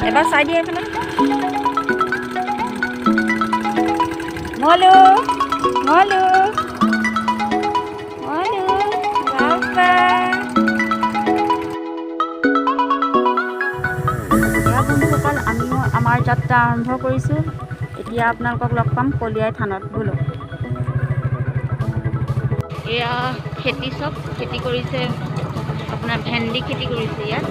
এবাৰ চাই দিয়ে এইফালে। মলু মলু মলু বাবা। এয়া বন্ধুসকল, আমিও আমাৰ যাত্ৰা আৰম্ভ কৰিছোঁ। এতিয়া আপোনালোকক লগ পাম কলিয়াই থানত। ব'লক। এয়া খেতি, চব খেতি কৰিছে, আপোনাৰ ভেন্দি খেতি কৰিছে ইয়াত।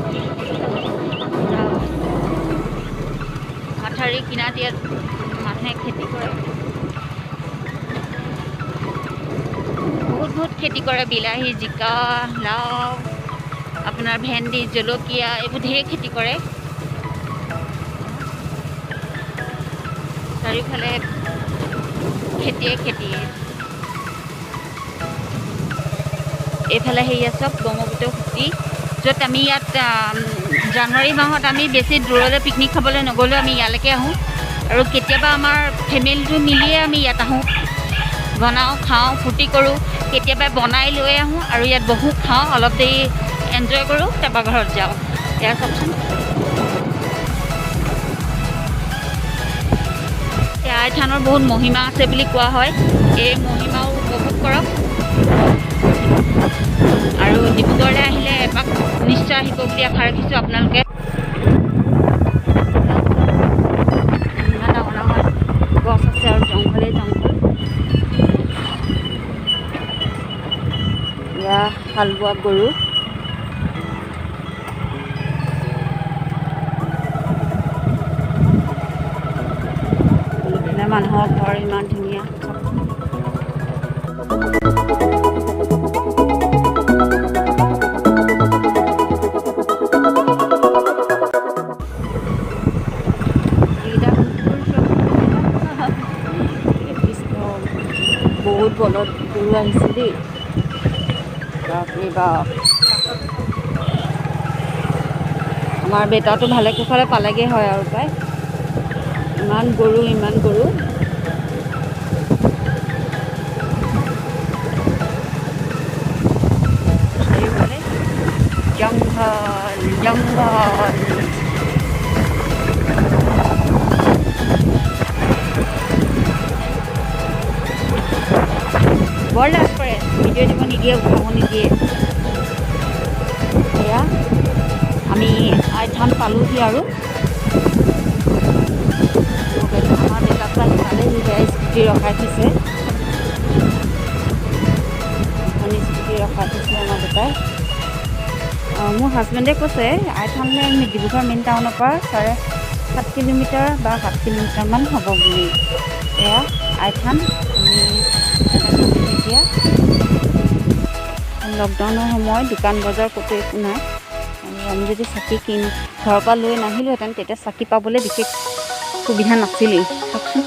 মাথাউৰি কিনাৰত ইয়াত মানুহে খেতি কৰে, বহুত বহুত খেতি কৰে, বিলাহী, জিকা, লাও, আপোনাৰ ভেন্দি, জলকীয়া, এইবোৰ ঢেৰ খেতি কৰে। চাৰিওফালে খেতিয়ে খেতি। এইফালে সেয়া চব ব্ৰহ্মপুত্ৰ সুঁতি, য'ত আমি ইয়াত জানুৱাৰী মাহত আমি বেছি দূৰলৈ পিকনিক খাবলৈ নগ'লেও আমি ইয়ালৈকে আহোঁ। আৰু কেতিয়াবা আমাৰ ফেমিলিটো মিলিয়ে আমি ইয়াত আহোঁ, বনাওঁ, খাওঁ, ফূৰ্তি কৰোঁ। কেতিয়াবা বনাই লৈ আহোঁ আৰু ইয়াত বহোঁ, খাওঁ, অলপ দেৰি এনজয় কৰোঁ, তাৰপৰা ঘৰত যাওঁ। এয়া চাওকচোন, আই থানৰ বহুত মহিমা আছে বুলি কোৱা হয়। এই মহিমাও উপভোগ কৰক আৰু ডিব্ৰুগড়লৈ আহিলে এপাক নিশ্চয় আহিব বুলি আশা ৰাখিছোঁ আপোনালোকে। ইমান ডাঙৰ ডাঙৰ গছ আছে আৰু জংঘলেই জংঘল। এয়া হাল বোৱা গৰু। এইফালে মানুহৰ ঘৰ, ইমান ধুনীয়া। এইকেইটা কুকুৰ চব। বহুত বলদ গৰু আহিছে দেই, বাপৰে বাপ। আমাৰ বেটাটো ভালে কুশলে পালেগৈ হয় আৰু পাই। ইমান গৰু, ইমান গৰু। চাৰিওফালে জংঘল জংঘল। বৰ লাজ কৰে, ভিডিঅ' দিব নিদিয়ে, উঠাব নিদিয়ে। এয়া আমি আইথান পালোহি আৰু আমাৰ বেটাটো আহি পালেহি। সেয়া স্কুটি ৰখাই থৈছে, এখন স্কুটি ৰখাই থৈছে আমাৰ দেউতাই। মোৰ হাজবেণ্ডে কৈছে আইথানলৈ ডিব্ৰুগড় মেইন টাউনৰ পৰা 7.5 কিলোমিটাৰ বা 7 কিলোমিটাৰমান হ'ব বুলি। এয়া আইথান। আমি এতিয়া লকডাউনৰ সময়, দোকান বজাৰ ক'তো একো নাই। আৰু আমি যদি চাকি কিন ঘৰৰ পৰা লৈ নাহিলোহেঁতেন, তেতিয়া চাকি পাবলৈ বিশেষ সুবিধা নাছিলেই। চাওকচোন,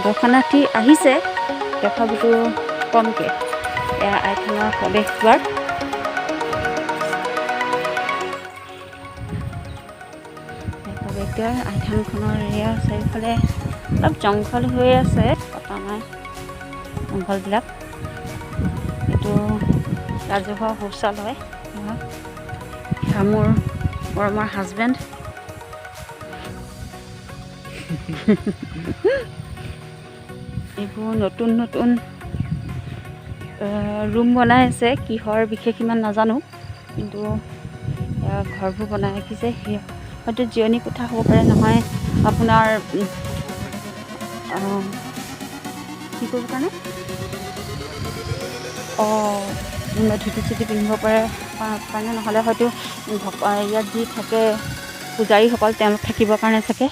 দৰ্শনাৰ্থী আহিছে তথাপিতো কমকৈ। এয়া আইথানৰ প্ৰৱেশদ্বাৰ। প্ৰৱেশদ্বাৰ আইথানখনৰ। এয়া চাৰিওফালে অলপ জংঘল হৈ আছে, কটা নাই জংঘলবিলাক। এইটো ৰাজহুৱা শৌচালয়। এয়া মোৰ মৰমৰ হাজবেণ্ড। এইবোৰ নতুন নতুন ৰুম বনাই আছে, কিহৰ বিশেষ ইমান নাজানো, কিন্তু এয়া ঘৰবোৰ বনাই ৰাখিছে। সেয়া হয়তো জিৰণি কোঠা হ'ব পাৰে, নহয় আপোনাৰ কি কৰিব কাৰণে, অঁ, ধুতি চুতি পিন্ধিব পাৰে কাৰণে, নহ'লে হয়তো ইয়াত যি থাকে পূজাৰীসকল, তেওঁলোক থাকিবৰ কাৰণে চাগে।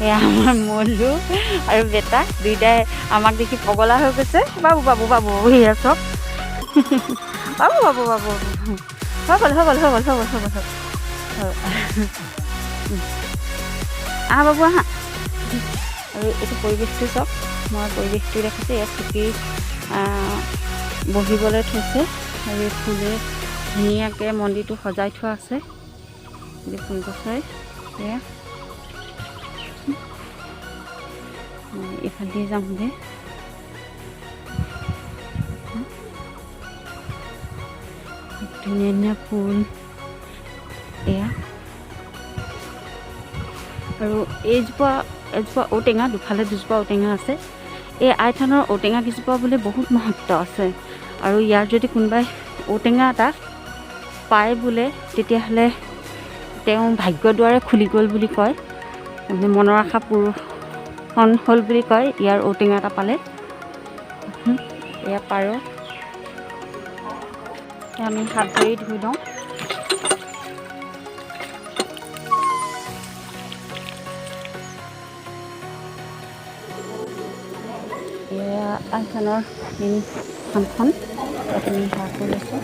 এয়া আমাৰ মলু আৰু বেটা দুইটাই আমাক দেখি পগলা হৈ গৈছে। বাবু বাবু বাবু, সেয়া চব বাবু বাবু বাবু, হৈ গ'ল হৈ গ'ল হৈ গ'ল হৈ গ'ল হৈ গ'ল হৈ গ'ল। আহা বাবু আহা। আৰু এইটো পৰিৱেশটো চাওক, মই পৰিৱেশটো দেখিছোঁ। ইয়াত চকী বহিবলৈ থৈছে আৰু এই ফুলে ধুনীয়াকৈ মন্দিৰটো সজাই থোৱা আছে। এই ফুল গছৰে। এয়া এইফালেদি যাওঁগৈ। ধুনীয়া ধুনীয়া ফুল এয়া। আৰু এইজোপা এজোপা ঔটেঙা, দুফালে দুজোপা ঔটেঙা আছে। এই আইথানৰ ঔটেঙা কেইজোপা বোলে বহুত মহত্ব আছে। আৰু ইয়াৰ যদি কোনোবাই ঔটেঙা এটা পায় বোলে, তেতিয়াহ'লে তেওঁ ভাগ্যদ্বাৰে খুলি গ'ল বুলি কয়, মানে মনৰ আশা পূৰণ হ'ল বুলি কয় ইয়াৰ ঔটেঙা এটা পালে। এয়া পাৰ। আমি হাত ভৰি ধুই লওঁ। এয়া আইথানৰ মেইন থানখন, তাত আমি সেৱা কৰি লৈছোঁ।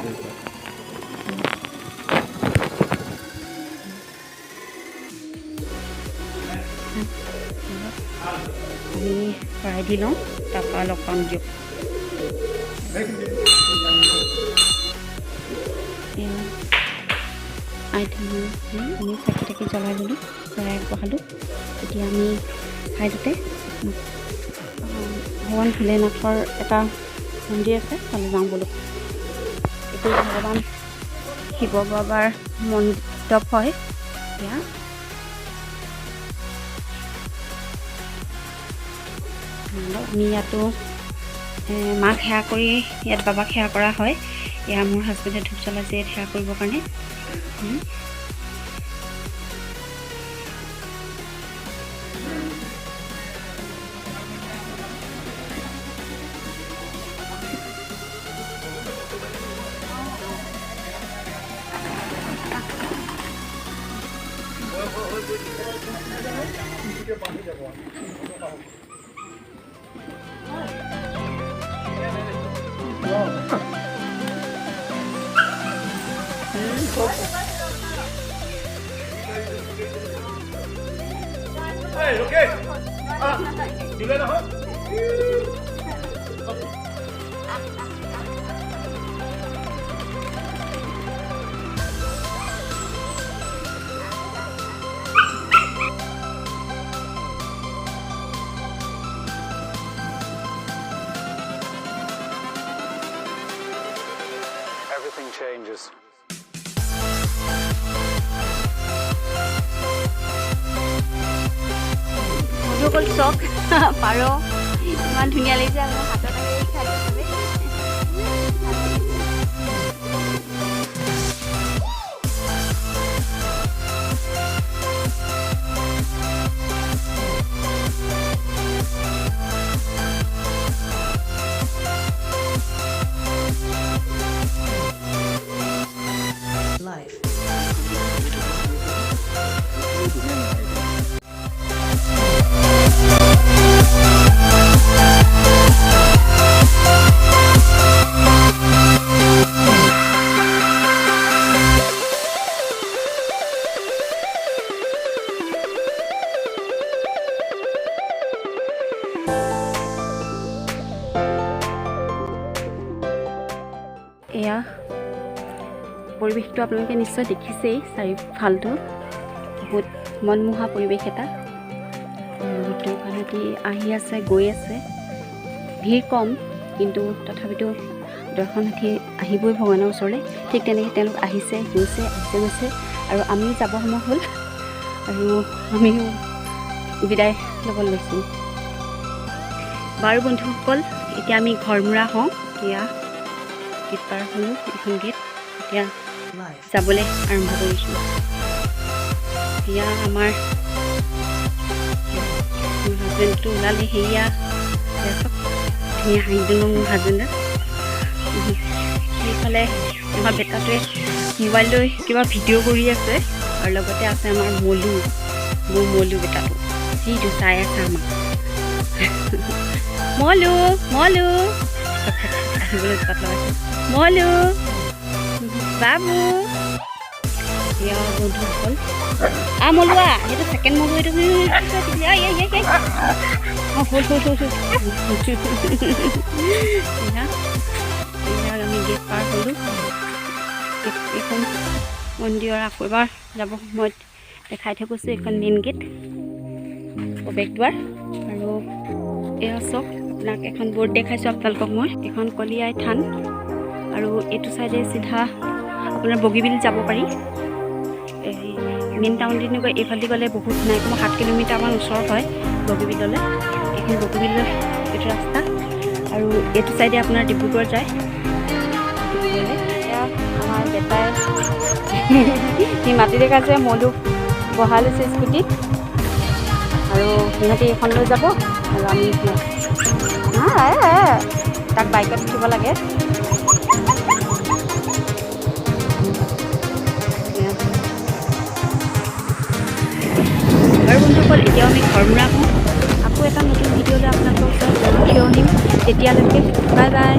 আমি শৰাই দি লওঁ, তাৰপৰা লগ পাম দিয়ক। আইথানৰ আমি চাকি তাকি জ্বলাই ল'লোঁ, শৰাই আগবঢ়ালোঁ। এতিয়া আমি ছাইডতে ভগৱান ভোলেনাথৰ এটা মন্দিৰ আছে, তালৈ যাওঁ ব'লক। এইটো ভগৱান শিৱ বাবাৰ মণ্ডপ হয়। এয়া আমি ইয়াতো মাক সেৱা কৰি ইয়াত বাবাক সেৱা কৰা হয়। এয়া মোৰ হাজবেণ্ডে ধূপ জ্বলাইছে ইয়াত সেৱা কৰিবৰ কাৰণে। Hey, okay. Ah, দিলে নহয়। Everything changes. বন্ধুসকল চাওক পাৰ ইমান ধুনীয়া লাগিছে। আৰু হাতত আহি খাই চবে। Life. এয়া পৰিৱেশটো আপোনালোকে নিশ্চয় দেখিছেই, চাৰিওফালটো বহুত মনমোহা পৰিৱেশ এটা। আৰু দৰ্শনাৰ্থী আহি আছে, গৈ আছে, ভিৰ কম কিন্তু তথাপিতো দৰ্শনাৰ্থী আহিবই ভগৱানৰ ওচৰলৈ। ঠিক তেনেকৈ তেওঁলোক আহিছে, গৈছে, আহিছে, গৈছে। আৰু আমিও যাব সময় হ'ল আৰু আমিও বিদায় ল'ব লৈছোঁ। বাৰু বন্ধুসকল, এতিয়া আমি ঘৰমূৰা হওঁ। এয়া গেট পাৰ হ'লোঁ, এইখন গেট। এতিয়া Life. যাবলৈ আৰম্ভ কৰিছোঁ। এয়া আমাৰ মোৰ হাজবেণ্ডটো ওলালে। সেয়া এয়া চাওক, ধুনীয়া হাঁহিটো মোৰ হাজবেণ্ডৰ। সেইফালে আমাৰ বেটাটোৱে মোবাইল লৈ কিবা ভিডিঅ' কৰি আছে। আৰু লগতে আছে আমাৰ মলু, মোৰ মলু বেটাটো, যিটো চাই আছে আমাক। মলু, মলু আহিবলৈ উৎপাত লগাইছে। মলু বাবু। এয়া বন্ধুসকল, আ মলুৱা, সেইটো ছেকেণ্ড মলু এইটো। অঁ, হ'ল হ'ল হ'ল হ'ল। এয়া এয়া আমি গেট পাৰ হ'লোঁ। এইখন মন্দিৰৰ আকৌ এবাৰ যাব সময়ত দেখাই থৈ গৈছোঁ। এইখন মেইন গেট, প্ৰৱেশদ্বাৰ। আৰু এয়া চাওক, আপোনাক এখন বৰ্ড দেখাইছোঁ আপোনালোকক মই। এইখন কলিয়াই থান। আৰু এইটো চাইডে চিধা আপোনাৰ বগীবিল যাব পাৰি। এই মেইন টাউন দি গৈ এইফালেদি গ'লে বহুত নাই কমেও 7 কিলোমিটাৰমান ওচৰ হয় বগীবিললৈ। এইখিনি বগীবিলৰ এইটো ৰাস্তা আৰু এইটো চাইডে আপোনাৰ ডিব্ৰুগড় যায়, ডিব্ৰুগড়লৈ। এয়া আমাৰ বেটাই, সি মাটি দেখাইছে। মধুক বহাই লৈছে স্কুটিত আৰু সিহঁতি এইখন লৈ যাব আৰু আমি নাই, তাক বাইকত উঠিব লাগে। এয়া। বাৰু বন্ধুসকল, এতিয়াও আমি ঘৰমূৰা হওঁ। আকৌ এটা নতুন ভিডিঅ'লৈ আপোনালোকৰ ওচৰত থিয় আহিম। তেতিয়ালৈকে বাই বাই।